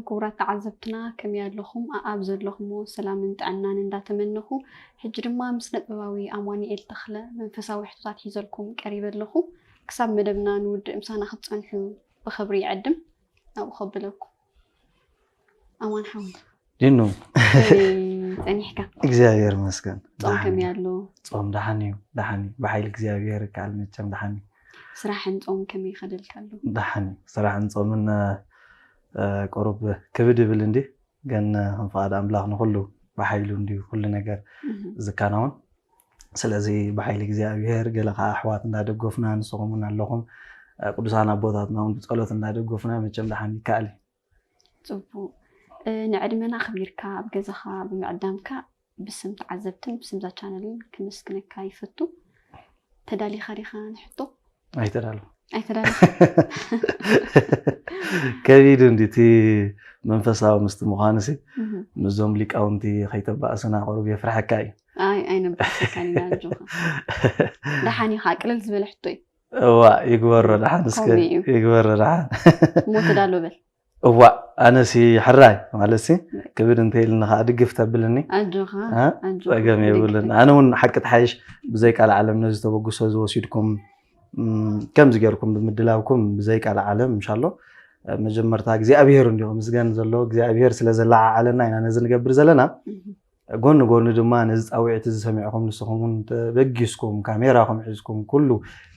ክቡራት ተዓዘብትና ከመይ ኣለኹም? ኣኣብ ዘለኹሞ ሰላምን ጥዕናን እንዳተመነኹ፣ ሕጂ ድማ ምስ ነጥበባዊ ኣማኑኤል ተኽለ መንፈሳዊ ሕቶታት ሒዘልኩም ቀሪበ ኣለኹ። ክሳብ መደብና ንውድእ ምሳና ክትጸንሑ ብኽብሪ ይዕድም። ናብኡ ከብለኩም። ኣማን ሓወይ። ዲኑ ከመይ ጸኒሕካ? እግዚኣብሔር ይመስገን። ጾም ከመይ ኣሎ? ጾም ደሓን እዩ፣ ደሓን እዩ። ብሓይሊ እግዚኣብሔር ይከኣል መቸም ደሓን እዩ። ስራሕን ጾም ከመይ ይኸደልካ ኣሎ? ደሓን እዩ። ስራሕን ጾምን እ፣ ቁሩብ ክብድ ይብል እንዲ ግን ከም ፍቓድ ኣምላኽ ንኹሉ ብሓይሉ እንድዩ ኩሉ ነገር እህ፣ ዝከናወን። ስለዚ ብሓይሊ እግዚኣብሔር ገለ ከዓ ኣሕዋት እንዳደገፉና ንስኹም እውን ኣለኹም እ፣ ቅዱሳን ኣቦታትና እውን ብጸሎት እንዳደገፉና መቸም ደሓን ይከኣል እዩ። ጽቡቕ። እ፣ ንዕድመና ኣኽቢርካ ኣብ ገዛኻ ብምዕዳምካ ብስም ተዓዘብትን ብስምዛ ቻነልን ክምስግነካ ይፈቱ። ተዳሊኻ ዲኻ ንሕቶ? ኣይተዳሉ ኣይተዳለኻ? ከቢድ እንዲ እቲ መንፈሳዊ ምስቲ ምዃኑ ሲ እህ፣ ምስዞም ሊቃውንቲ ከይተባእስና ቁሩብ የፍርሐካ እዩ። ኣይ ኣይነበርካን ኢና ኣጆኻ። ደሓን ኢኻ ቅልል ዝበለ ሕቶ እዩ። እዋ ይግበሮ ደሓን እስከ ከምኡ እዩ። ይግበሮ ደሓን እሞ ተዳሎ በል። እዋ ኣነሲ ሕራይ ማለት ሲ ክብድ እንተ ኢልና ከዓ ድግፍ ተብልኒ ኣጆኻ እ? ኣጆኻ። ጸገም የብልን። ኣነ እውን ሓቂ ተሓይሽ ብዘይ ቃል ዓለም ነዚ ተበግሶ ዝወሲድኩም እም፣ ከምዚ ገይርኩም ብምድላውኩም ብዘይ ቃል ዓለም እንሻሎ መጀመርታ እግዚኣብሔር እንዲኹም ምስገን ዘሎ እግዚኣብሔር ስለ ዘለዓዓለና ኢና ነዚ ንገብር ዘለና። እህ፣ ጎኒ ጎኒ ድማ ነዚ ፃውዒት እዚ ሰሚዕኹም ንስኹም እውን ተበጊስኩም ካሜራኹም ሒዝኩም ኩሉ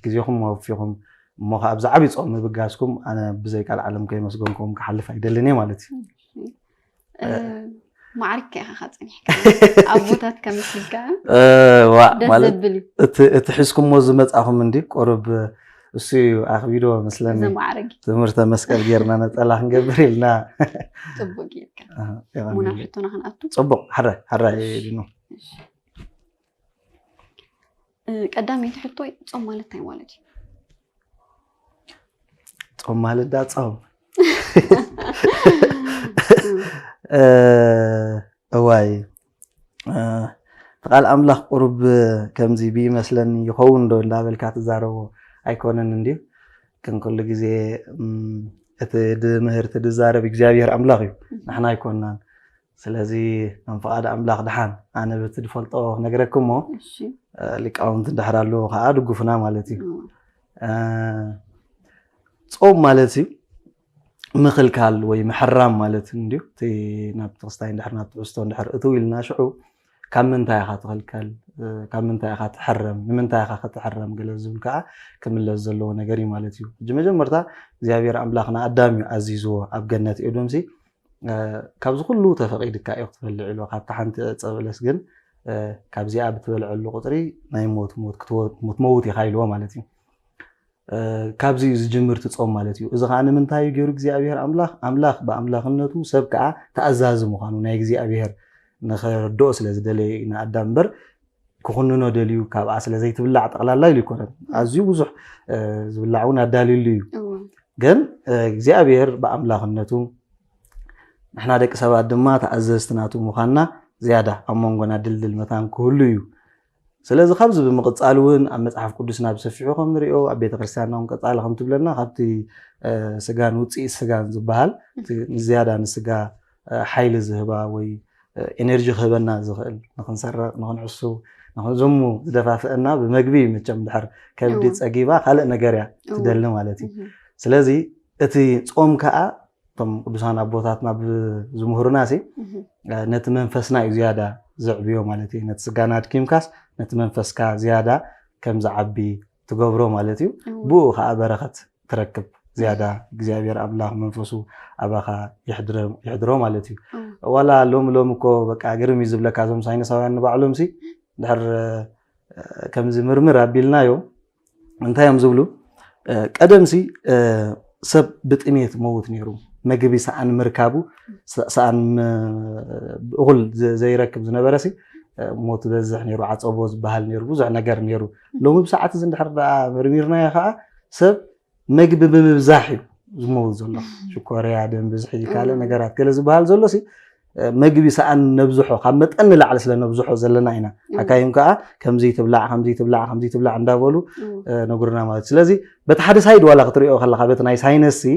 ግዜኹም ኣወፊኹም እሞ ከዓ ኣብዚ ዓብዪ ጾም ምብጋስኩም ኣነ ብዘይ ቃል ዓለም ከይመስገንኩም ክሓልፍ ኣይደልን እየ ማለት እዩ። እ፣ ማዕሪካ ኢኻ ጸኒሕካ ኣቦታት ከመስልካ እ፣ ዋ ደስ ማለት ዘብል እዩ። እቲ እቲ ሒዝኩሞ ዝመጻኹም እንዲ ቁሩብ እሱ እዩ ኣኽቢዶ መስለኒ። ዘማዕረግ ትምህርተ መስቀል ጌርና ነጸላ ክንገብር ኢልና ጽቡቅ ጌርካ። ኣሃ፣ ሙና የቐንየለይ። ሕቶና ክንኣቱ። ጽቡቕ ሓራይ ሓራይ ድኑ እ፣ ቀዳመይቲ ሕቶ ጾም ማለት እንታይ ማለት እዩ? ጾም ማለት ዳ ጾም እ፣ እዋይ እ፣ እቲ ቃል ኣምላኽ ቁሩብ ከምዚ ብይመስለኒ ይኸውን ዶ እንዳበልካ ትዛረቦ ኣይኮነን እንድዩ ግን ኩሉ ግዜ እም፣ እቲ ድምህርቲ ድዛረብ እግዚኣብሔር ኣምላኽ እዩ ንሕና ኣይኮንናን ስለዚ ከም ፍቓድ ኣምላኽ ድሓን ኣነ በቲ ድፈልጦ ክነግረክሞ እሺ እ፣ ሊቃውንቲ እንድሕር ኣለዎ ከዓ ድጉፍና ማለት እዩ እዎ። እ፣ ጾም ማለት እዩ ምኽልካል ወይ ምሕራም ማለት እንድዩ እቲ ናብ ተክስታይ እንድሕር ናብ ትሕዝቶ እንድሕር እትው ኢልና ሽዑ ካብ ምንታይ ኢኻ ትኽልከል እ፣ ካብ ምንታይ ኢኻ ትሕረም ንምንታይ ኢኻ ክትሕረም ገለ ዝብል ከዓ ክምለስ ዘለዎ ነገር እዩ ማለት እዩ ሕጂ መጀመርታ እግዚኣብሔር ኣምላኽ ንኣዳም እዩ ኣዚዝዎ ኣብ ገነት ኤዶምሲ እ፣ ካብዚ ኩሉ ተፈቒድካ እዩ ክትበልዕ ኢልዎ ካብታ ሓንቲ ዕፀ በለስ ግን እ፣ ካብዚኣ ብትበልዐሉ ቁፅሪ ናይ ሞት ሞት ክትወ- ክትመውት ኢኻ ኢልዎ ማለት እዩ እ፣ ካብዚ እዩ ዝጅምር እቲ ጾም ማለት እዩ እዚ ከዓ ንምንታይ እዩ ገይሩ እግዚኣብሔር ኣምላኽ ኣምላኽ ብኣምላኽነቱ ሰብ ከዓ ተኣዛዚ ምዃኑ ናይ እግዚኣብሔር ንኸረድኦ ስለ ዝደለየ እዩ ንኣዳም እምበር ክኹንኖ ደልዩ ካብኣ ስለ ዘይትብላዕ ጠቕላላ ኢሉ ይኮነን ኣዝዩ ብዙሕ እ፣ ዝብላዕ እውን ኣዳልዩሉ እዩ እዎ። ግን እ፣ እግዚኣብሔር ብኣምላኽነቱ ንሕና ደቂ ሰባት ድማ ተኣዘዝቲ ናቱ ምዃንና ዝያዳ ኣብ መንጎና ድልድል መታን ክህሉ እዩ ስለዚ ካብዚ ብምቕፃል እውን ኣብ መፅሓፍ ቅዱስና ብሰፊሑ ከም ንሪኦ ኣብ ቤተ ክርስትያንና እውን ቀፃሊ ከም ትብለና ካብቲ እ፣ ስጋን ውፅኢት ስጋን ዝበሃል እቲ ንዝያዳ ንስጋ እ፣ ሓይሊ ዝህባ ወይ እ፣ ኤነርጂ ክህበና ዝኽእል ንክንሰርቕ ንክንዕስው ንክንዝሙ ዝደፋፍአና ብመግቢ እዩ መቸም ድሕር ከብዲ እዎ። ፀጊባ ካልእ ነገር እያ እዎ። ትደሊ ማለት እዩ እህ፣ ስለዚ እቲ ጾም ከዓ እቶም ቅዱሳን ኣቦታትና ብዝምህሩና ሲ እህ፣ እ፣ ነቲ መንፈስና እዩ ዝያዳ ዘዕብዮ ማለት እዩ ነቲ ስጋና ኣድኪምካስ ነቲ መንፈስካ ዝያዳ ከም ዝዓቢ ትገብሮ ማለት እዩ እዎ። ብኡ ከዓ በረኸት ትረክብ ዝያዳ እግዚኣብሔር ኣምላኽ መንፈሱ ኣባኻ ይሕድረ- ይሕድሮ ማለት እዩ እዎ። ዋላ ሎሚ ሎሚ እኮ በቃ ግርም እዩ ዝብለካ እዞም ሳይንሳውያን ንባዕሎም ሲ ድሕር እ፣ ከምዚ ምርምር ኣቢልናዮም እንታይ እዮም ዝብሉ እ፣ ቀደም ሲ እ፣ ሰብ ብጥሜት መውት ነይሩ መግቢ ሰኣን ምርካቡ ሰ- ሰኣን ም- እኹል ዘ- ዘይረክብ ዝነበረ ሲ እ፣ ሞት በዝሕ ነይሩ ዓፀቦ ዝበሃል ነይሩ ብዙሕ ነገር ነይሩ ሎሚ ብሰዓት እዚ እንድሕር ደኣ መርሚርናዮ ከዓ ሰብ መግቢ ብምብዛሕ እዩ ዝመውት ዘሎ ሽኮርያ ደም ብዝሒ ካልእ እም። ነገራት ገለ ዝበሃል ዘሎ ሲ እ፣ መግቢ ሰኣን ነብዝሖ ካብ መጠን ንላዕሊ ስለ ነብዝሖ ዘለና ኢና እም። ሓካይም ከዓ ከምዚ ትብላዕ ከምዚ ትብላዕ ከምዚ ትብላዕ እንዳበሉ እም። እ፣ ነጉርና ማለት እዩ። ስለዚ በቲ ሓደ ሳይድ ዋላ ክትሪኦ ከለካ በቲ ናይ ሳይነስ ሲ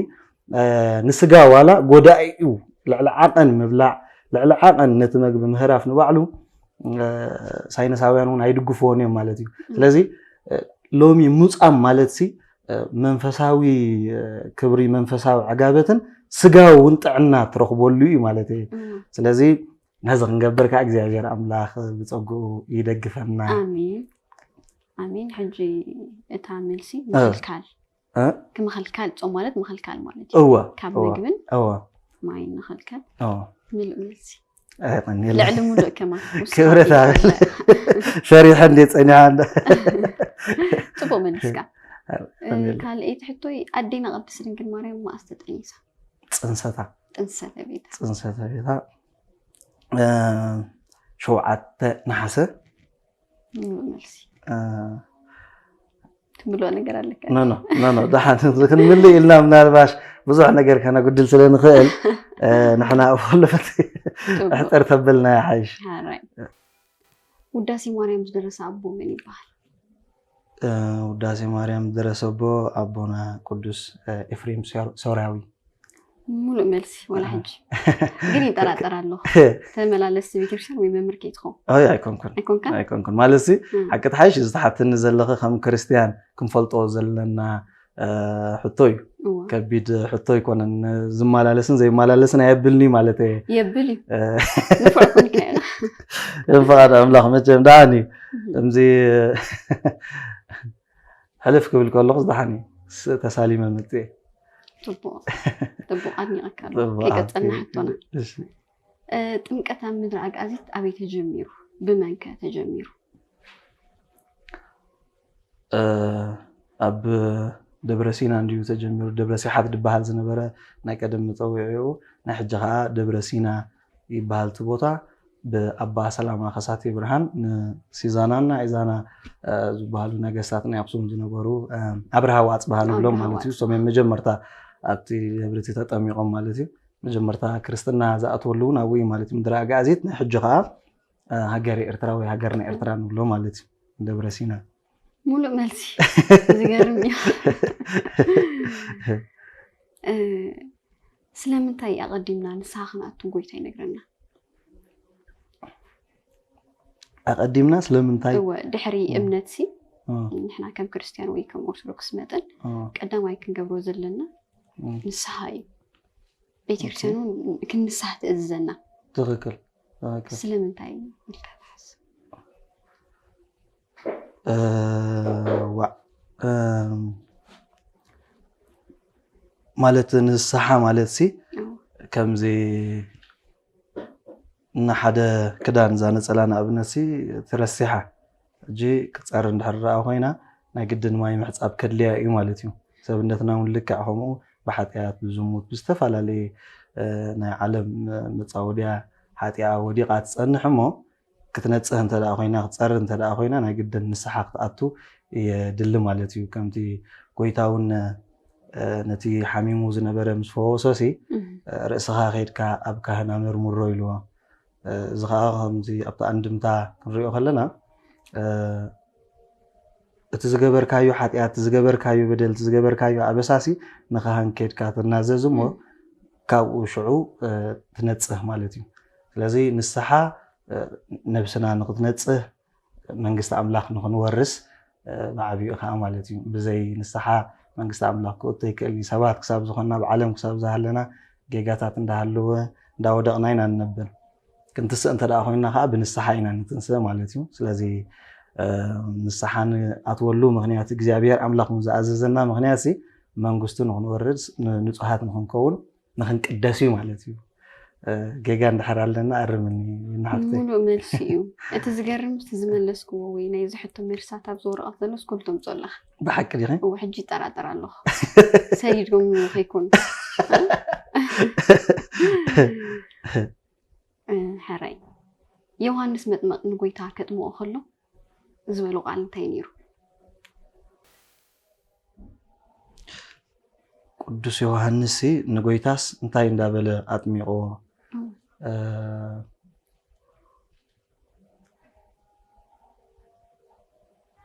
እ፣ ንስጋ ዋላ ጎዳኢ እዩ ልዕሊ ዓቐን ምብላዕ፣ ልዕሊ ዓቐን ነቲ መግቢ ምህራፍ ንባዕሉ ሳይንሳውያን እውን ኣይድግፍዎን እዮም ማለት እዩ። ስለዚ ሎሚ ሙፃም ማለት ሲ መንፈሳዊ ክብሪ፣ መንፈሳዊ ዕጋበትን ስጋዊ እውን ጥዕና ትረኽበሉ እዩ ማለት እዩ። ስለዚ ነዚ ክንገብር ከዓ እግዚኣብሔር ኣምላኽ ብፀግኡ ይደግፈና። ኣሜን ኣሜን። ሕጂ እታ መልሲ ምኽልካል፣ ክምኽልካል፣ ፆም ማለት ምኽልካል ማለት እዩ። እወ ካብ እወ ምግብን እወ ማይን ምኽልካል እወ ምሉእ መልሲ። ኣይቐንየለ ልዕሊ ሙሉእ ከማን ክብረት ሰሪሐ እንዴ ፀኒሓ ፅቡቅ መሊስካ። ካልኣይቲ ሕቶይ ኣዴና ቅድስት ድንግል ማርያም መዓስ ተጠኒሳ? ፅንሰታ ጥንሰተ ቤታ ፅንሰተ ቤታ ሸውዓተ ነሓሰ ምሉእ መልሲ። ትምልኦ ነገር ኣለካ? ኖ ኖ ኖ ኖ ደሓን ክንምልእ ኢልና ምናልባሽ ብዙሕ ነገር ከነጉድል ስለ ንኽእል ንሕና ኣብ ከለፈት ሕፅር ተብልና ይሓይሽ። ሓራይ። ውዳሴ ማርያም ዝደረሰ ኣቦ መን ይበሃል? ውዳሴ ማርያም ዝደረሰ ኣቦ ኣቦና ቅዱስ ኤፍሬም ሶርያዊ። ሙሉእ መልሲ ዋላ ሕጂ ግን ይጠራጠር ኣለኹ። ተመላለስቲ ቤተክርስትያን ወይ መምህር ከይትኸውን ኣይ ኣይኮንኩን ኣይኮንካ? ኣይኮንኩን ማለት ሲ ሓቂ ትሓይሽ ዝተሓትኒ ዘለኸ ከም ክርስትያን ክንፈልጦ ዘለና ሕቶ እዩ። ከቢድ ሕቶ ኣይኮነን። ዝመላለስን ዘይመላለስን ኣየብልኒ ማለት እየ። የብል እዩ ንፍዕ ኮንካ ኢና። ፍቓድ ኣምላኽ መቸም ደሓን እዩ። ከምዚ ሕልፍ ክብል ከለኹ ዝደሓን እዩ። ተሳሊመ መፅእ ፅቡቅ ፅቡቅ ኣድኒቐካ ኣለኹ። ከይቀፀልና ሕቶና። ጥምቀት ኣብ ምድሪ ኣግኣዚት ኣበይ ተጀሚሩ? ብመንከ ተጀሚሩ? ኣብ ደብረ ሲና እንዲዩ ተጀሚሩ። ደብረ ሲሓት ዝበሃል ዝነበረ ናይ ቀደም መፀውዒኡ ናይ ሕጂ ከዓ ደብረ ሲና ይበሃል እቲ ቦታ። ብኣባ ሰላማ ከሳቴ ብርሃን ንሲዛናና ኢዛና ዝበሃሉ ነገስታት ናይ ኣክሱም ዝነበሩ ኣብርሃ ወኣፅብሃ ንብሎም ማለት እዩ። እሶም እዮም መጀመርታ ኣብቲ ደብሪ እቲ ተጠሚቖም ማለት እዩ። መጀመርታ ክርስትና ዝኣትወሉ እውን ኣብኡ እዩ ማለት እዩ። ምድረ ኣግኣዚት ናይ ሕጂ ከዓ ሃገረ ኤርትራ ወይ ሃገርና ኤርትራ ንብሎ ማለት እዩ። ደብረ ሲና ሙሉእ መልሲ። ዝገርም እዩ። ስለምንታይ ኣቐዲምና ንስኻ ክንኣቱ ጎይታ ይነግረና? ኣቐዲምና ስለምንታይ እወ ድሕሪ እምነት ሲ ንሕና ከም ክርስትያን ወይ ከም ኦርቶዶክስ መጠን ቀዳማይ ክንገብሮ ዘለና ንስሓ እዩ። ቤተክርስትያኑ ክንንሳሕ ትእዝዘና። ትኽክል። ስለምንታይ ኢልካ ትሓስብ? ዋዕ ማለት ንስሓ ማለት ሲ ከምዚ ንሓደ ክዳን እዛ ነፀላ ንኣብነት ሲ ትረሲሓ ሕጂ ክትፀሪ እንድሕር ደኣ ኮይና ናይ ግድን ማይ ምሕፃብ ከድልያ እዩ ማለት እዩ። ሰብነትና እውን ልክዕ ከምኡ ብሓጢኣት ብዝሙት ብዝተፈላለየ ናይ ዓለም መፃወድያ ሓጢኣ ወዲቓ ትፀንሕ እሞ ክትነፅህ እንተ ደኣ ኮይና ክትፀሪ እንተ ደኣ ኮይና ናይ ግድን ንስሓ ክትኣቱ የድሊ ማለት እዩ። ከምቲ ጎይታ እውን ነቲ ሓሚሙ ዝነበረ ምስ ፈወሶ ሲ ርእስኻ ከይድካ ኣብ ካህን ኣመርምሮ ኢልዎ። እዚ ከዓ ከምዚ ኣብቲ ኣንድምታ ክንሪኦ ከለና እቲ ዝገበርካዮ ሓጢኣት፣ እቲ ዝገበርካዮ በደል፣ እቲ ዝገበርካዮ ኣበሳሲ ንካህን ከይድካ ትናዘዝ እሞ ካብኡ ሽዑ ትነፅህ ማለት እዩ። ስለዚ ንስሓ ነብስና ንክትነፅህ መንግስቲ ኣምላኽ ንክንወርስ ብዓብኡ ከዓ ማለት እዩ። ብዘይ ንስሓ መንግስቲ ኣምላኽ ክእቶ ይክእል እዩ። ሰባት ክሳብ ዝኾንና፣ ኣብ ዓለም ክሳብ ዝሃለና ጌጋታት እንዳሃለወ እንዳወደቕና ኢና ንነብር። ክንትስእ እንተ ደኣ ኮይንና ከዓ ብንስሓ ኢና ንትንስእ ማለት እዩ። ስለዚ ንስሓ ንኣትወሉ ምክንያት እግዚኣብሔር ኣምላኽ ዝኣዘዘና ምክንያት መንግስቱ ንክንወርስ ንፁሃት ንክንከውን ንክንቅደስ እዩ ማለት እዩ። ጌጋ እንድሕር ኣለና ኣርምኒ ናሓፍተይ። ሙሉእ መልሲ እዩ። እቲ ዝገርም እቲ ዝመለስክዎ ወይ ናይዚ ሕቶ መልስታት ኣብዚ ወረቐት ዘሎ ስኩል ተምፅኦ ኣለኻ። ብሓቂ ዲኺ? እወ ሕጂ ይጠራጠር ኣለኹ። ሰዲድኩም ከይኮኑ። ሕራይ ዮሃንስ መጥመቕ ንጎይታ ከጥምቖ ከሎ ዝበሎ ቃል እንታይ ነይሩ? ቅዱስ ዮሃንስ ንጎይታስ እንታይ እንዳበለ ኣጥሚቕዎ?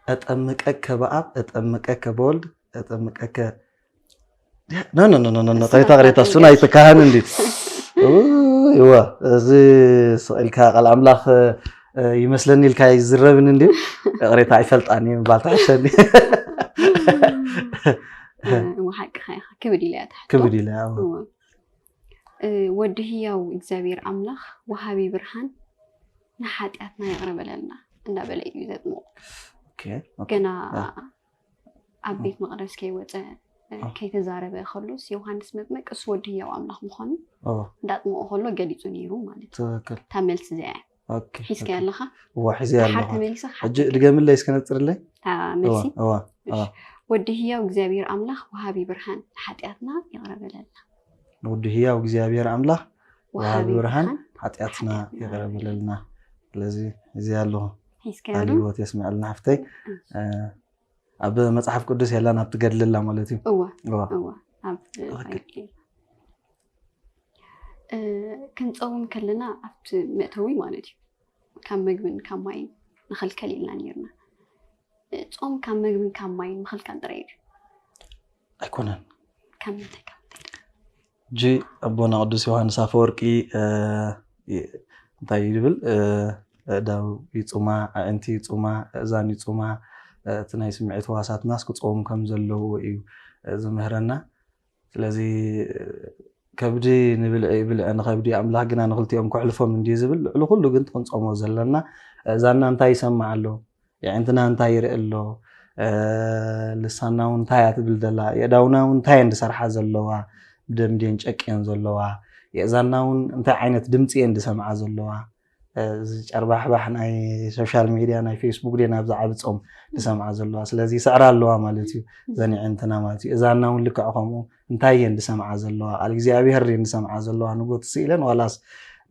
እጠምቀከ በኣብ እጠምቀከ በወልድ እጠምቀከ ኖ ኖ ኖ ኖ ኖ ቅሬታ ቅሬታ እሱን ኣይትካህን እንዲ እወ፣ እዚ ስቕ ኢልካ ቃል ኣምላኽ፣ እ፣ ይመስለኒ ኢልካ ይዝረብን እንድዩ። ይቕሬታ ኣይፈልጣን እየ ምባል ትሕሸኒ። እወ፣ ሓቅኻ ኢኻ። ክብድ ኢለ እያ ትሓቶ። ክብድ ኢለ እያ፣ እወ። እወ። እ፣ ወዲ ህያው እግዚኣብሔር ኣምላኽ ወሃቢ ብርሃን ንሓጢኣትና ይቕረ በለልና እንዳበለ እዩ ዘጥምቑ። ኦኬ፣ ኦኬ። ገና አ። ኣብ ቤት መቕደስ ከይወፀ፣ እ፣ አ። ከይተዛረበ ከሎስ ዮሃንስ መጥመቅ እሱ ወዲ ህያው ኣምላኽ ምዃኑ ኦ። እንዳጥምቑ ከሎ ገሊፁ ነይሩ ማለት እዩ። ትክክል። እታ መልሲ እዚኣ እያ። ኦኬ፣ ሒዝካያ ኦኬ። ኣለኻ? እዋ፣ ሒዘያ ደሓር ኣለኹ። ተመሊሳ ክሓተካ ሕጂ እየ። ድገምለይ እስከ ነፅርለይ። እታ መልሲ? እዋ፣ እዋ፣ እዋ። እሺ። ወዲ ህያው እግዚኣብሔር ኣምላኽ ወሃቢ ብርሃን ንሓጢኣትና ይቕረ በለልና። ወዲ ህያው እግዚኣብሔር ኣምላኽ ወሃቢ ወሃቢ ብርሃን ብርሃን ሓጢኣትና ሓጢኣትና ይቕረ በለልና። ስለዚ እዚ ኣለኹ። ሒዝካያ ቃል ዶ? ህይወት የስምዐልና ሓፍተይ። እሺ። እ፣ ኣብ መጽሓፍ ቅዱስ የላን፣ ኣብ ትገድልላ ማለት እዩ። እዋ፣ እዋ። እዋ፣ ኣብ ትክክል። ባይብል። እ፣ ክንጸውም ከለና ኣብቲ መእተዊ ማለት እዩ። ካብ መግብን ካብ ማይን ንኽልከል ኢልና ነይርና። እ፣ ጾም ካብ መግብን ካብ ማይን ምኽልካል ጥራይ እዩ። ኣይኮነን። ካብ ምንታይ ካብ ምንታይ? ሕጂ ኣቦና ቅዱስ ዮሃንስ ኣፈወርቂ፣ እ፣ ይ-፣ እንታይ እዩ ዝብል? እ፣ ኣእዳው ይጹማ፣ ኣዕንቲ ይጹማ፣ ኣእዛን ይጹማ፣ እ፣ እቲ ናይ ስምዒት ህዋሳትናስ ክጸውም ከም ዘለዎ እዩ፣ እ፣ ዝምህረና። ስለዚ፣ እ፣ ከብዲ ንብልዒ ይብልዐ፣ ንኸብዲ ኣምላኽ ግና ንኽልቲኦም ከሕልፎም እንድዩ ዝብል፣ ልዕሊ ኩሉ ግን ክንጸሞ ዘለና፣ ኣእዛንና እንታይ ይሰምዕ ኣሎ? የዕንትና እንታይ ይርኢ ኣሎ? እ፣ ልሳንና እውን እንታይ እያ ትብል ዘላ? የእዳውና እውን እንታይ እየን ዝሰርሓ ዘለዋ? ብደም ድየን ጨቅየን ዘለዋ? የእዛንና እውን እንታይ ዓይነት ድምፂ እየን ዝሰምዓ ዘለዋ? እ፣ እዚ ጨርባሕባሕ ናይ ሶሻል ሚድያ፣ ናይ ፌስቡክ ድየን ኣብ ዝዓቢ ጾም ዝሰምዓ ዘለዋ? ስለዚ ይስዕራ ኣለዋ ማለት እዩ። እዘን የዕንትና ማለት እዩ። እዛንና እውን ልክዕ ከምኡ እንታይ እየን ዝሰምዓ ዘለዋ? ቃል እግዚኣብሔር ድየን ዝሰምዓ ዘለዋ? ንጎት ስኢለን ዋላስ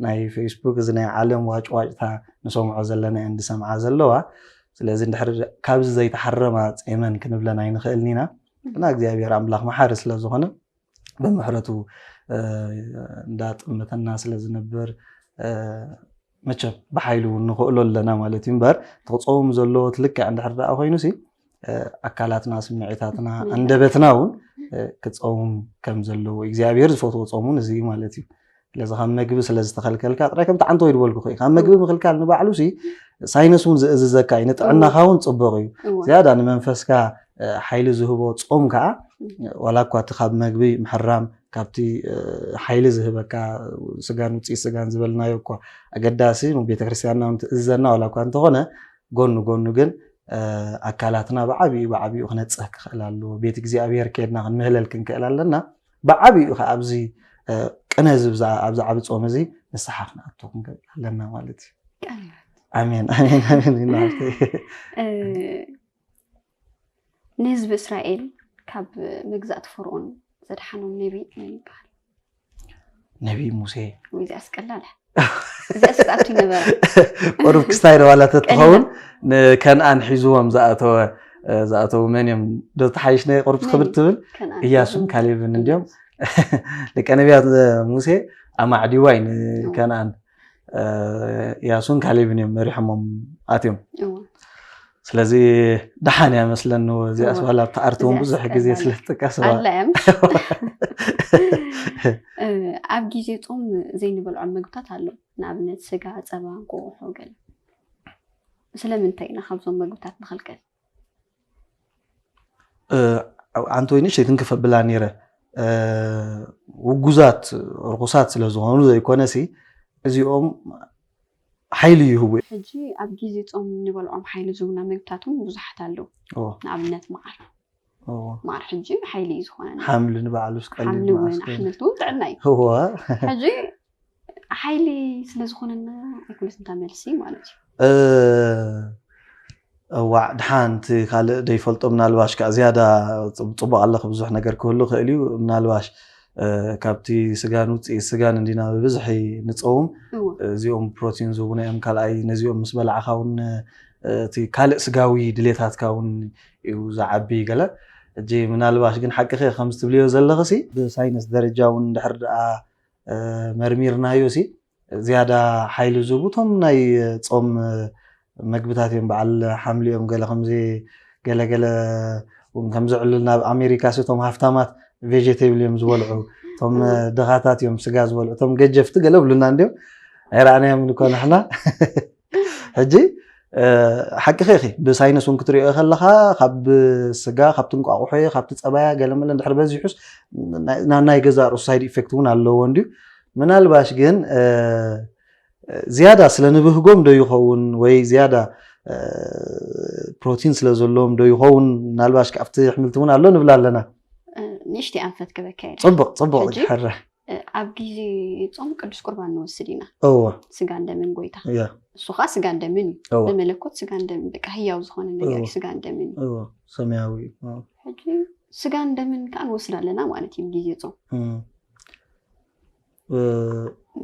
ናይ ፌስቡክ እዚ ናይ ዓለም ዋጭዋጭታ ንሰምዖ ዘለና እየን ዝሰምዓ ዘለዋ? ስለዚ እንድሕር ካብዚ ዘይተሓረማ ጼመን ክንብለን ኣይንኽእልን ኢና። ግና እግዚኣብሔር ኣምላኽ መሓሪ ስለ ዝኾነ ብምሕረቱ፣ እ፣ እንዳጥምተና ስለ ዝነብር፣ እ፣ መቸም ብሓይሉ እውን ንኽእሎ ኣለና ማለት እዩ። እምበር እቲ ክጸውም ዘለዎ እቲ ልክዕ እንድሕር ደኣ ኮይኑሲ፣ እ፣ ኣካላትና፣ ስምዒታትና፣ ስምዒታት። ኣንደበትና እውን፣ እ፣ ክጸውም ከም ዘለዎ እግዚኣብሔር ዝፈትዎ ጾም እውን እዚ እዩ ማለት እዩ። ስለዚ ካብ መግቢ ስለ ዝተኸልከልካ ጥራይ ከምቲ ዓንተወይ ዝበልኩ እዩ። ካብ መግቢ ምኽልካል ንባዕሉ ሲ ሳይንስ እውን ዝእዝዘካ እዩ፣ ንጥዕናኻ እውን ጽቡቕ እዩ። እወ። ዝያዳ ንመንፈስካ፣ እ፣ ሓይሊ ዝህቦ ጾም ከዓ ዋላ እኳ እቲ ካብ መግቢ ምሕራም ካብቲ፣ እ፣ ሓይሊ ዝህበካ ስጋን ውፅኢት ስጋን ዝበልናዮ እኳ ኣገዳሲ ቤተክርስትያንና እውን ትእዝዘና ዋላ እኳ እንተኾነ ጎኑ ጎኑ ግን፣ እ፣ ኣካላትና ብዓብዩ ብዓብዩ ክነጽህ ክኽእል ኣለዎ። ቤት እግዚኣብሔር ከድና ክንምህለል ክንክእል ኣለና። ብዓብዩ ከዓ ኣብዚ፣ እ፣ ቅነ እዚ ብዛ-፣ ኣብዚ ዓቢ ጾም እዚ ንስሓ ክንኣቱ ክንክእል ኣለና ማለት እዩ። ቃል ህይወት። ኣሜን፣ ኣሜን፣ ኣሜን። ይናፍተይ። እ፣ ንህዝቢ እስራኤል ካብ መግዛእቲ ፈርኦን ዘድሓኖም ነቢ መን ይበሃል? ነቢ ሙሴ። ወይ እዚኣስ ቀላል እያ። እዚኣስ ክትኣቱ ይነበራ። ቁሩብ ክስታይ ዋላ ተትኸውን፣ ቀሊላ። ንከነኣን ሒዝዎም ዝኣተወ፣ እ፣ ዝኣተዉ መን እዮም? ዶ ተሓይሽ ናይ ቁሩብ መን ክብድ እዩ? ትብል? ከነኣን እያሱን ሒዝዎም። ካሌብን እንዲዮም። እያሱ። ደቂ ነቢያት፣ እ፣ ሙሴ ኣማዕዲዋ እዩ እዎ። ንከነኣን። እ፣ እያሱን ካሌብን እዮም መሪሖሞም ኣትዮም። እዎ። ስለዚ ደሓን እያ መስለኒ፣ እዚኣ እዎ። ስባላ ኣብቲ ኣርቲ እውን እዚኣ ብዙሕ ግዜ ቀላል። ስለ ትጥቀስ እዋ። ኣላ እያ። እ፣ ኣብ ግዜ ጾም ዘይንበልዖም ምግብታት ኣለዉ። ንኣብነት ስጋ፣ ጸባ፣ እንቁቑሖ ገለ። ስለምንታይ ኢና ካብዞም ምግብታት ንኽልከል? እ፣ ኣንቲ ወይ ንእሽተይ ትንክፍ ኣብላ ነይረ። እ፣ ውጉዛት፣ ርኹሳት ስለ ዝኾኑ ዘይኮነሲ፣ እዚኦም ሓይሊ ይህቡ እዮም። ሕጂ ኣብ ግዜ ጾም ንበልዖም ሓይሊ ዝህቡና ምግብታት እውን ብዙሓት ኣለዉ። እዎ። ንኣብነት መዓር። እዎ። መዓር ሕጂ ሓይሊ እዩ ዝኾነና። ሓምሊ ንባዕሉስ ቀሊል ሓምሊ እውን መዓስ ኮይኑ። ኣሕምልቲ እውን ጥዕና እዩ። እዎ። ሕጂ ሓይሊ ስለ ዝኾነና ኣይኮነስ እንታ መልሲ ማለት እዩ። እ፣ እዋዕ፣ ድሓን እቲ ካልእ ደይፈልጦ ምናልባሽ ከዓ ዝያዳ ጽብ-፣ ጽቡቕ ኣለኺ፣ ብዙሕ ነገር ክህሉ ክእል እዩ። ምናልባሽ፣ እ፣ ካብቲ ስጋን ውፅኢት ስጋን እንዲና ብብዝሒ ንጸውም። እዎ። እዚኦም ፕሮቲን ዝህቡና እዮም። ካልኣይ ነዚኦም ምስ በላዕኻ እውን፣ እ፣ እቲ ካልእ ስጋዊ ድሌታትካ እውን እዩ ዝዓቢ ገለ። ሕጂ ምናልባሽ ግን ሓቅኺ ከምዚ ትብልዮ ዘለኽሲ ብሳይንስ ደረጃ እውን እንድሕር ደኣ፣ እ፣ መርሚርናዮ ሲ ዝያዳ ሓይሊ ዝህቡ እቶም ናይ ጾም መግብታት እዮም። በዓል ሓምሊ እዮም። ገለ ከምዚ ገለ ገለ እውን ከምዚ ዕሉል ናብ ኣሜሪካ ሲ እቶም ሃፍታማት ቬጀቴብል እዮም ዝበልዑ፣ እቶም ድኻታት እዮም ስጋ ዝበልዑ፣ እቶም ገጀፍቲ ገለ ብሉና እንዲዮም ኣይረኣናዮም እኮ ንሕና። ሕጂ ሓቅኺ ኢኺ፣ ብሳይንስ እውን ክትሪኦ ከለኻ ካብ ስጋ ካብቲ እንቋቑሖ ካብቲ ፀባያ ገለመለ እንድሕር በዚሑስ ናይ ገዛ ርእሱ ሳይድ ኢፌክት እውን ኣለዎ እንድዩ። ምናልባሽ ግን ዝያዳ ስለ ንብህጎም ዶ ይኸውን ወይ ዝያዳ ፕሮቲን ስለ ዘለዎም ዶ ይኸውን? ምናልባሽ ካብቲ ኣሕምልቲ እውን ኣሎ ንብል ኣለና። ንእሽተይ ኣንፈት ክበካ እየ። ፅቡቕ ፅቡቅ ሕጂ ሕረ ኣብ ግዜ ጾም ቅዱስ ቁርባን ንወስድ ኢና። እዎ ስጋን ደምን ጎይታ ያ እሱ ኸዓ ስጋን ደምን እዩ። እዎ ብመለኮት ስጋን ደምን በቃ ህያው ዝኾነ ነገር እዩ እዎ። ስጋን ደምን እዩ። እዎ ሰማያዊ እዩ። እዎ። ሕጂ ስጋን ደምን ከዓ ንወስድ ኣለና ማለት እዩ ግዜ ጾም። እም። እ፣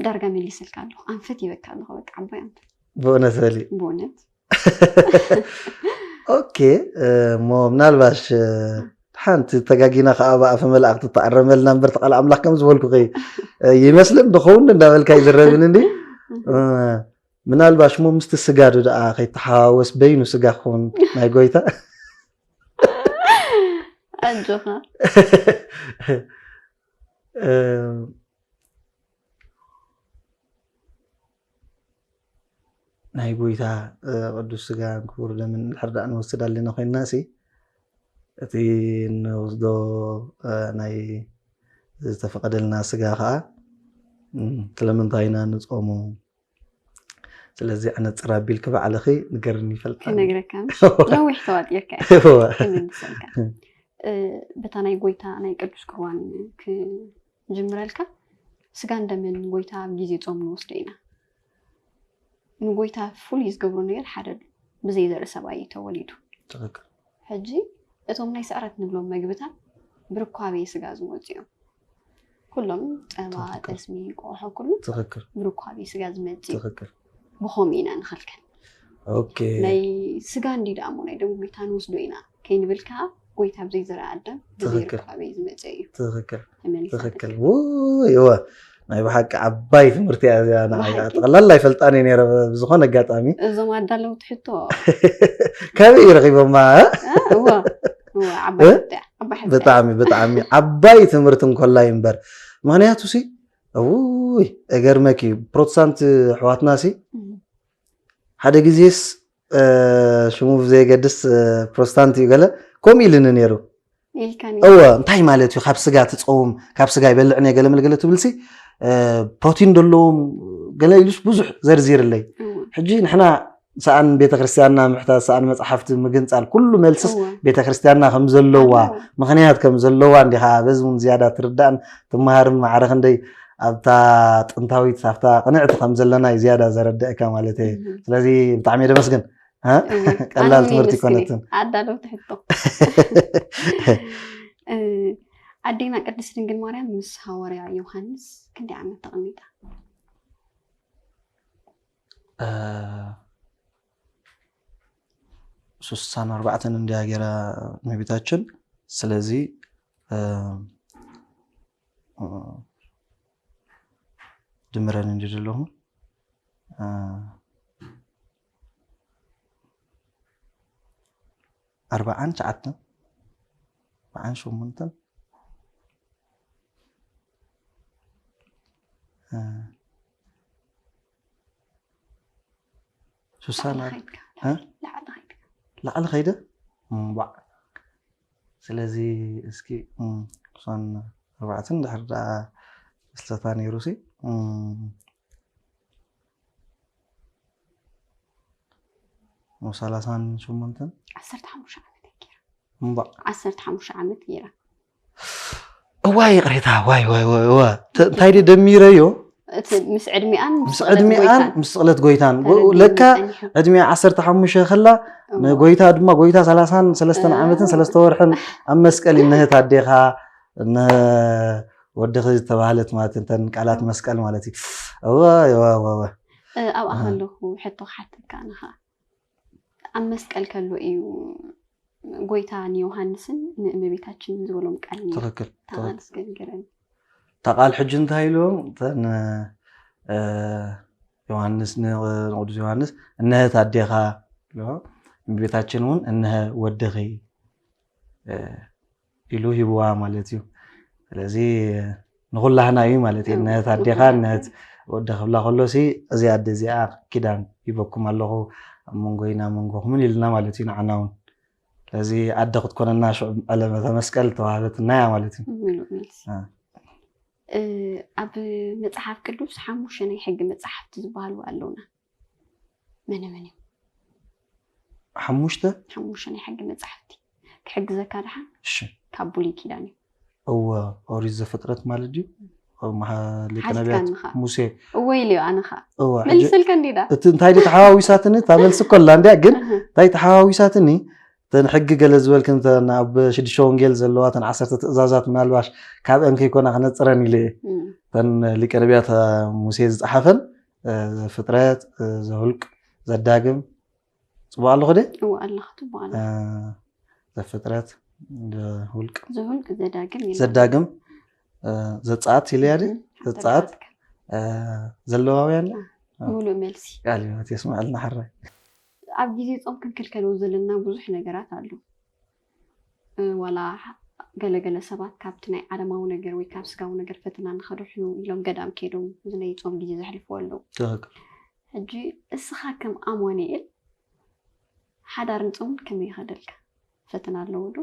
ዳርጋ መሊስልካ ኣለኹ፣ ኣንፈት ይበካ ኣለኹ፣ በቃ ዓባይ ኣንፈት ብእውነት በሊ ብእውነት። ኦኬ። እሞ ምናልባሽ ሓንቲ ተጋጊና ከዓ ብኣፈ መላእክቲ ተኣረመልና እምበር ተቃል ኣምላኽ ከም ዝበልኩ ከይ ይመስልን ድኸውን እንዳበልካ ይዝረብን እንዲ ምናልባሽ ሞ ምስቲ ስጋ ዶ ደኣ ከይተሓዋወስ በይኑ ስጋ ክኸውን ናይ ጎይታ ኣጆኻ ናይ ጎይታ ቅዱስ ስጋን ክቡር ደምን እንድሕር ደኣ ንወስድ ኣለና ኮይንና ሲ እቲ እንወስዶ ናይ ዝተፈቀደልና ስጋ ከዓ ስለምንታይ ኢና ንፀሙ ስለዚ ኣነ ፅር ኣቢልኪ ባዕልኺ ንገርኒ ይፈልጣ ክነግረካ ነዊሕ ተዋጢርካ ክምልሰልካ በታ ናይ ጎይታ ናይ ቅዱስ ቁርባን ክጅምረልካ ስጋን ደምን ጎይታ ኣብ ግዜ ጾም ንወስዶ ኢና ንጎይታ ፍሉይ ዝገብሮ ነገር ሓደ ብዘይ ዘርኢ ሰብኣይ እዩ ተወሊዱ ትኽክል ሕጂ እቶም ናይ ስዕረት ንብሎም መግብታት ብርኳቤ ስጋ ዝመፁ እዮም ኩሎም ፀባ ትኽክል። ጠስሚ ቆሖ ኩሉ ትኽክል ብርኳቤ ስጋ ዝመፅ እዩ ትኽክል ብኸምኡ ኢና ንኸልከል ኦኬ ናይ ስጋ እንዲ ደኣ እሞ ናይ ደም ጎይታ ንወስዶ ኢና ከይንብል ከዓ ጎይታ ብዘይ ዘርኣ ኣዳም ብዘይ ትኽክል። ርኳቤ ዝመፀ እዩ ትኽክል ተመሊሳ ትኽክል ውይ እወ ናይ ብሓቂ ዓባይ ትምህርቲ እያ እዚኣ ንዓይ ብሓቂ? ጠቕላላ ኣይፈልጣን እየ ነረ ብዝኾነ ኣጋጣሚ እዞም ኣዳለውቲ ሕቶ ካበይ እዩ ረኺቦማ እ? እወ እወ ዓባይ ሕቶ እያ ዓባይ ሕቶ እያ ብጣዕሚ ብጣዕሚ ዓባይ ትምህርቲ እንኮላይ እምበር ምክንያቱ ሲ ውይ እገርመኪ ፕሮቴስታንት ኣሕዋትና ሲ እም። ሓደ ግዜስ እ፣ ሽሙ ብዘየገድስ እ፣ ፕሮቴስታንት እዩ ገለ ከምኡ ኢልኒ ነይሩ ኢልካኒ እወ እንታይ ማለት እዩ ካብ ስጋ ትፀውም ካብ ስጋ ይበልዕ ነ ገለ መለ ገለ ትብልሲ እ፣ ፕሮቲን ዘለዎም ገለ ኢሉስ ብዙሕ ዘርዚርለይ እወ ሕጂ ንሕና ሰኣን ቤተክርስትያንና ምሕታት ሰኣን መፅሓፍቲ ምግንፃል ኩሉ መልስስ እወ ቤተክርስትያንና ከም ዘለዋ ኣለዎ። ምክንያት ከም ዘለዋ እንዲኻ በዚ እውን ዝያዳ ትርዳእን ትመሃርን ማዕረ ክንደይ ኣብታ ጥንታዊት ኣብታ ቅንዕቲ ከም ዘለና እዩ ዝያዳ ዘረድአካ ማለት እዩ እም። ስለዚ ብጣዕሚ እየ ደመስግን እ? እወ። ቀላል ኣነ እውን ትምህርቲ የመስግን እየ። ይኮነትን ኣዳለውቲ ሕቶ እ፣ ኣዴና ቅድስት ድንግል ማርያም ምስ ሃዋርያ ዮሃንስ ክንደይ ዓመት ተቐሚጣ እ፣ ሱሳን ኣርባዕተን እንዲያ ገይራ እመቤታችን ስለዚ እ፣ እ፣ ድምረን እንዲ ዘለኹ እ፣ ኣርባዓን ትሽዓተን ኣርባዓን ሸሞንተን እ፣ ሱሳን ላዕሊ ኣር- ኸይድካ እ? ላዕሊ ኸይድካ ላዕሊ ኸይደ እምባዕ ስለዚ እስኪ እም፣ ሱሳን ኣርባዕተን ድሕር ደኣ ስለታ ነይሩ ሲ እም፣ ሰላሳን ሸሞንተን ዓሰርተ ሓሙሽተ ዓመት እያ ገይራ እምባዕ ዓሰርተ ሓሙሽተ ዓመት ገይራ እዋይ ይቕሬታ ዋይ ዋይ ዋይ እዋ ተ- እንታይ ደ ደሚረዮ እቲ ምስ ዕድሚኣን ምስ ዕድሚኣን ምስ ስቕለት ጎይታን ጎ- ተረዲእኒ ለካ ጸኒሑ። ዕድሚኣ ዓሰርተ ሓሙሽተ ከላ እዋ። ንጎይታ ድማ ጎይታ ሰላሳን ሰለስተን እ። ዓመትን ሰለስተ ወርሕን ኣብ መስቀል እዩ ነህት ኣዴኻ ንወድኺ ዝተባህለት ማለት እንተን ቃላት መስቀል ማለት እዩ እዋ እዋ እዋ እዋ እ፣ ኣብኣ እ። ከለኹ ሕቶ ክሓተካ ኣነ ኸዓ ኣብ መስቀል ከሎ እዩ ጎይታ ንዮሃንስን ንእመቤታችንን ዝበሎም ቃል ነይሩ። ትኽክል እታ ቃል ትኽክል እስከ ንገረኒ። እታ ቃል ሕጂ እንታይ ኢልዎም እተን እ፣ ዮሃንስ ን- ንቅዱስ ዮሃንስ እነሀት ኣዴኻ ኢልዎ እመቤታችን እውን እነሀ ወድኺ እ፣ ኢሉ ሂብዋ ማለት እዩ ስለዚ ንኹላህና እዩ ማለት እዩ። እው፣ ነት ኣዴኻ ንኹላህና። ነት ወደ ክብላ ከሎ ሲ እዚ ኣደ እዚኣ ኪዳን ይበኩም ኣለኹ ኣብ መንጎይና መንጎኹምን ኢልና ማለት እዩ ንዓና እውን። ስለዚ ኣደ ክትኮነና ሽዑ ዕለተ መስቀል ተዋህበትና እያ ማለት እዩ። ምሉእ መልሲ። አ። እ፣ ኣብ መጽሓፍ ቅዱስ ሓሙሽተ ናይ ሕጊ መጽሓፍቲ ዝበሃሉ ኣለውና። መነ መን እዮም? ሓሙሽተ ሓሙሽተ ናይ ሕጊ መጽሓፍቲ ክሕግዘካ ድሓን እሺ ካብ ብሉይ ኪዳን እዩ። እወ ኦሪት ዘፍጥረት ማለት ድዩ? ኣብ መሓ- ሊቀ ሓቲትካ ነቢያት ንኻ። ሙሴ እወ ኢልዮ ኣነኻ እወ ሕጂ መልስልከ እንዲዳ እቲ እንታይ ዲ ተሓዋዊሳትኒ እታ መልሲ እኮ ኣላ እንዲያ ግን እንታይ ተሓዋዊሳትኒ እተን ሕጊ ገለ ዝበልክን እተን ኣብ ሽዱሽተ ወንጌል ዘለዋ እተን ዓሰርተ ትእዛዛት ምናልባሽ ካብአን ከይኮና ክነፅረን ኢለ እየ እተን ሊቀ ነቢያት ሙሴ ዝፀሓፈን እ፣ ዘፍጥረት እ፣ ዘሁልቅ ዘዳግም ፅቡቅ ኣለኹ ደ እወ ኣለኻ ትበሃል እ፣ ዘፍጥረት ዘሁልቅ ዝሁልቅ ዘዳግም ኢላ። ዘዳግም እ፣ ዘፀኣት ኢለያ ደ እም፣ ዘፀኣት ሓተትካ። እ፣ ዘለዋውያን ምሉእ መልሲ። ቃል ህይወት የስምዐልና ሓራይ ኣብ ግዜ ጾም ክንክልከሎ ዘለና ብዙሕ ነገራት ኣሎ። እ፣ ዋላ ገለገለ ሰባት ካብቲ ናይ ዓለማዊ ነገር ወይ ካብ ስጋዊ ነገር ፈተና ንኸድሕኑ ኢሎም ገዳም ከይዶም እዚ ናይ ጾም ግዜ ዘሕልፍዎ ኣለዉ። ትኽክል ሕጂ እስኻ ከም ኣማኑኤል ሓዳርን ጾምን ከመይ ይኸደልካ? ፈተና ኣለዎ ዶ?